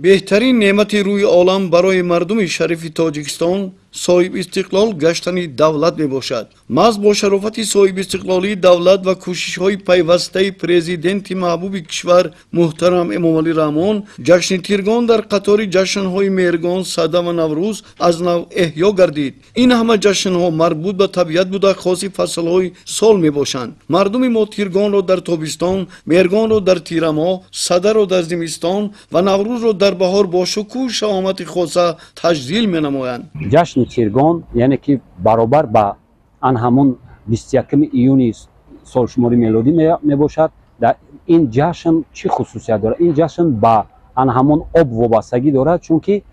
Беҳтарин неъмати рӯи олам барои мардуми шарифи Тоҷикистон соҳибистиқлол гаштани давлат мебошад. Маҳз бо шарофати соҳибистиқлолии давлат ва кӯшишҳои пайвастаи президенти маҳбуби кишвар муҳтарам Эмомалӣ Раҳмон ҷашни Тиргон дар қатори ҷашнҳои Меҳргон, Сада ва Наврӯз аз нав эҳё гардид. Ин ҳама ҷашнҳо марбут ба табиат буда, хоси фаслҳои сол мебошанд. Мардуми мо Тиргонро дар тобистон, Меҳргонро дар тирамоҳ, Садаро дар зимистон ва Наврӯзро дар баҳор бо шукӯҳу шаҳомати хоса таҷлил менамоянд. Ҷашни Тиргон, яъне ки баробар ба ан ҳамун 21 июни солшумори мелодӣ мебошад. Дар ин ҷашн чӣ хусусият дорад? Ин ҷашн ба ан ҳамун об вобастагӣ дорад, чунки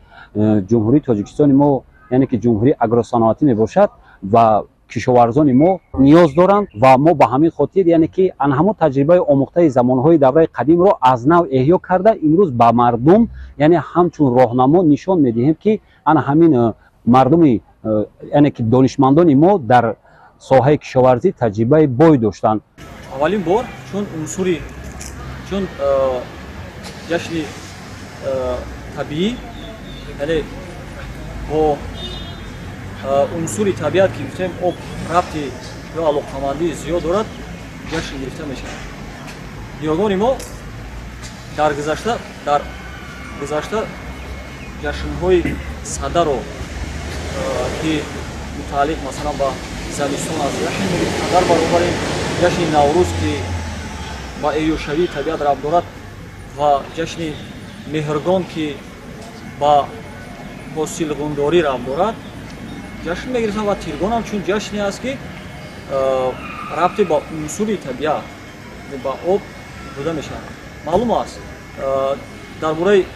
Ҷумҳурии Тоҷикистони мо, яъне ки ҷумҳурии агросаноатӣ мебошад ва кишоварзони мо ниёз доранд ва мо ба ҳамин хотир, яъне ки ан ҳамун таҷрибаи омӯхтаи замонҳои давраи қадимро аз нав эҳё карда, имрӯз ба мардум, яъне ҳамчун роҳнамо нишон медиҳем, ки ан ҳамин мардуми, яъне ки донишмандони мо дар соҳаи кишоварзӣ таҷрибаи бой доштанд. Аввалин бор чун унсури, чун ҷашни табиӣ, яъне бо унсури табиат, ки гуфтем, об рабти ё алоқамандии зиёд дорад, ҷашн гирифта мешавад. Ниёгони мо дар гузашта ҷашнҳои Садаро, ки мутааллиқ, масалан, ба зимистон аст, ҷашн мегирифтанд. Дар баробари ҷашни Наврӯз, ки ба эҳёшавии табиат рабт дорад, ва ҷашни Меҳргон, ки ба ҳосилғундорӣ рабт дорад, ҷашн мегирифтанд. Ва Тиргон ҳам чун ҷашне аст, ки рабте ба унсури табиат, ба об буда мешавад. Маълум аст, дар бораи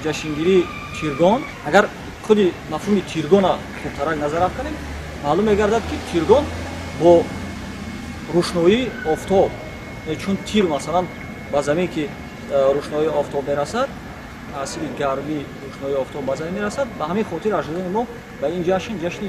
ҷашнгирии Тиргон, агар худи мафҳуми Тиргона хубтарак назар афканем, маълум мегардад, ки Тиргон бо рӯшноии офтоб, чун тир, масалан, ба замин ки рӯшноии офтоб мерасад, таъсири гармии рӯшноии офтоб ба замин мерасад, ба ҳамин хотир аҷдодони мо ба ин ҷашн ҷашни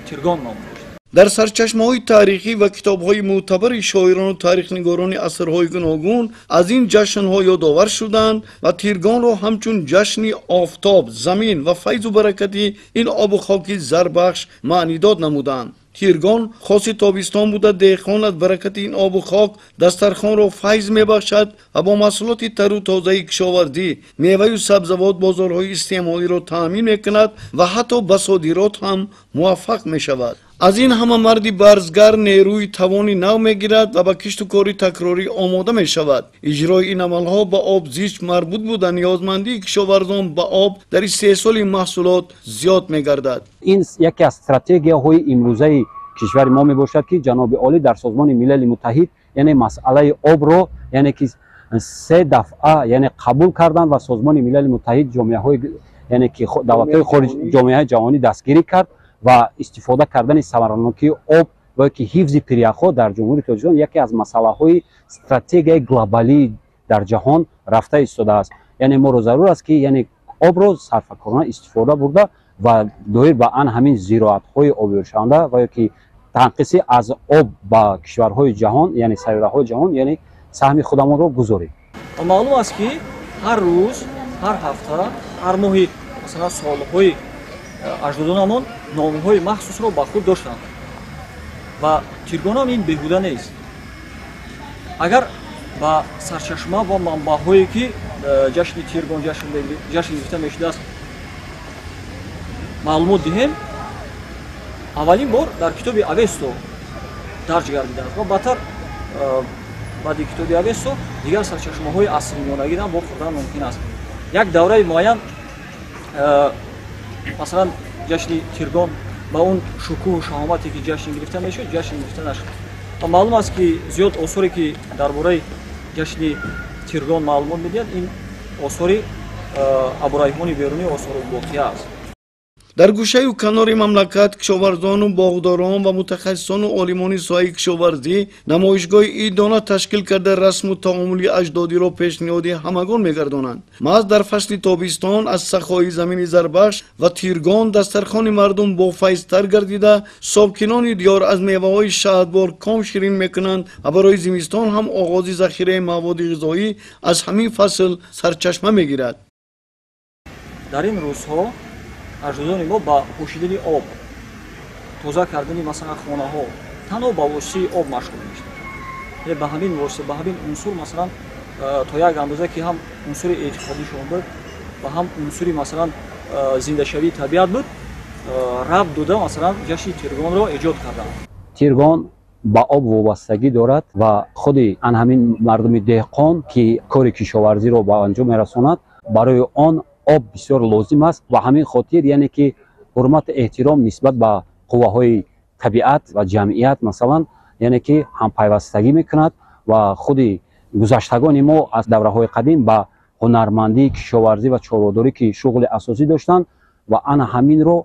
Тиргон ном дошт. Дар сарчашмаҳои таърихӣ ва китобҳои мӯътабари шоирону таърихнигорони асрҳои гуногун аз ин ҷашнҳо ёдовар шуданд ва Тиргонро ҳамчун ҷашни офтоб, замин ва файзу баракати ин обу хоки зарбахш маънидод намуданд. Тиргон хоси тобистон буда, деҳқон аз баракати ин обу хок дастархонро файз мебахшад ва бо маҳсулоти тару тозаи кишоварзӣ, меваю сабзавот бозорҳои истеъмолиро таъмин мекунад ва ҳатто ба содирот ҳам муваффақ мешавад. Аз ин ҳама марди барзгар нерӯи тавони нав мегирад ва ба кишту кори такрорӣ омода мешавад. Иҷрои ин амалҳо ба об зич марбут буда, ниёзмандии кишоварзон ба об дар истеҳсоли маҳсулот зиёд мегардад. Ин яке аз стратегияҳои имрӯзаи кишвари мо мебошад, ки ҷаноби олӣ дар Созмони Милали Муттаҳид, яъне масъалаи обро, яъне ки се дафъа, яъне қабул карданд ва Созмони Милали Муттаҳид, ҷомеаҳои, яъне ки давлатҳои хориҷ, ҷомеаи ҷаҳонӣ дастгирӣ кард ва истифода кардани самаранокии об ва ки ҳифзи пиряхҳо дар Ҷумҳурии Тоҷикистон яке аз масъалаҳои стратегияи глобалӣ дар ҷаҳон рафта истодааст. Яъне моро зарур аст, ки яъне обро сарфакорона истифода бурда ва доир ба ан ҳамин зироатҳои обёршаванда ва ё ки танқисӣ аз об ба кишварҳои ҷаҳон, яъне сайёраҳои ҷаҳон, яъне саҳми худамонро гузорем. Маълум аст, ки ҳар рӯз, ҳар ҳафта, ҳар моҳи, масалан, солҳои аҷдодонамон номҳои махсусро ба худ доштанд ва Тиргонам ин беҳуда нест. Агар ба сарчашма ва манбаъҳое, ки ҷашни Тиргон ҷашн гирифта мешудааст, маълумот диҳем, аввалин бор дар китоби Авесто дарҷ гардидааст ва баъдтар, баъди китоби Авесто, дигар сарчашмаҳои асри миёнагиам вохӯрдан мумкин аст. Як давраи муайян, масалан, ҷашни Тиргон ба он шукӯҳу шаҳомате, ки ҷашн гирифта мешуд, ҷашн гирифта нашуд. Ва маълум аст, ки зиёд осоре, ки дар бораи ҷашни Тиргон маълумот медиҳад, ин осори Абурайҳони Берунӣ, Осорулбоқия аст. Дар гӯшаю канори мамлакат кишоварзону боғдорон ва мутахассисону олимони соҳаи кишоварзӣ намоишгоҳи идона ташкил карда расму таомули аҷдодиро пешниҳоди ҳамагон мегардонанд. Маҳз дар фасли тобистон аз сахои замини зарбахш ва Тиргон дастархони мардум бофайзтар гардида, сокинони диёр аз меваҳои шаҳдбор ком ширин мекунанд ва барои зимистон ҳам оғози захираи маводи ғизоӣ аз ҳамин фасл сарчашма мегирад. Дар ин рӯзҳо аҷдодони мо ба пӯшидани об, тоза кардани масалан хонаҳо танҳо ба воситаи об машғул мешуданд. Яъне ба ҳамин восита, ба ҳамин унсур масалан то як андоза ки ҳам унсури эътиқодишон буд ва ҳам унсури масалан зиндашавии табиат буд, рабт дода масалан ҷашни Тиргонро эҷод карданд. Тиргон ба об вобастагӣ дорад ва худи ан ҳамин мардуми деҳқон, ки кори кишоварзиро ба анҷом мерасонад, барои он об бисёр лозим аст. Ва ҳамин хотир, яъне ки ҳурмату эҳтиром нисбат ба қувваҳои табиат ва ҷамъият масалан, яъне ки ҳампайвастагӣ мекунад. Ва худи гузаштагони мо аз давраҳои қадим ба ҳунармандӣ, кишоварзӣ ва чорводорӣ, ки шуғли асосӣ доштанд, ва ана ҳаминро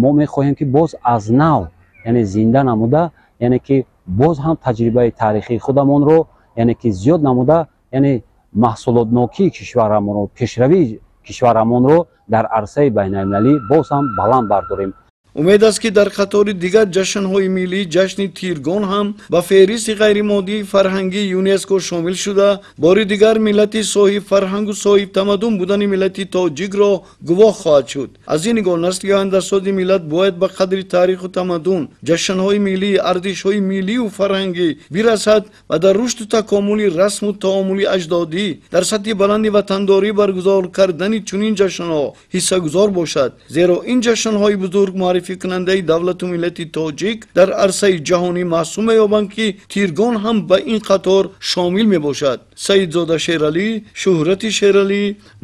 мо мехоҳем, ки боз аз нав, яъне зинда намуда, яъне ки боз ҳам таҷрибаи таърихии худамонро, яъне ки зиёд намуда, яъне маҳсулотнокии кишварамонро, пешравии кишварамонро дар арсаи байналмилалӣ боз ҳам баланд бардорем. Умед аст, ки дар қатори дигар ҷашнҳои миллӣ ҷашни Тиргон ҳам ба феҳристи ғайримоддии фарҳангии ЮНЕСКО шомил шуда, бори дигар миллати соҳиб фарҳангу соҳиб тамаддун будани миллати тоҷикро гувоҳ хоҳад шуд. Аз ин нигоҳ насли ояндасози миллат бояд ба қадри таъриху тамаддун, ҷашнҳои миллӣ, арзишҳои миллию фарҳангӣ бирасад ва дар рушду такомули расму таомули аҷдодӣ дар сатҳи баланди ватандорӣ баргузор кардани чунин ҷашнҳо ҳиссагузор бошад, зеро ин ҷашнҳои бузург муаррификунандаи давлату миллати тоҷик дар арсаи ҷаҳонӣ маҳсуб меёбанд, ки Тиргон ҳам ба ин қатор шомил мебошад. Саидзода Шералӣ, Шӯҳрати Шералӣ,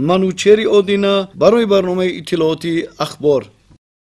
Манучери Одина барои барномаи иттилооти Ахбор.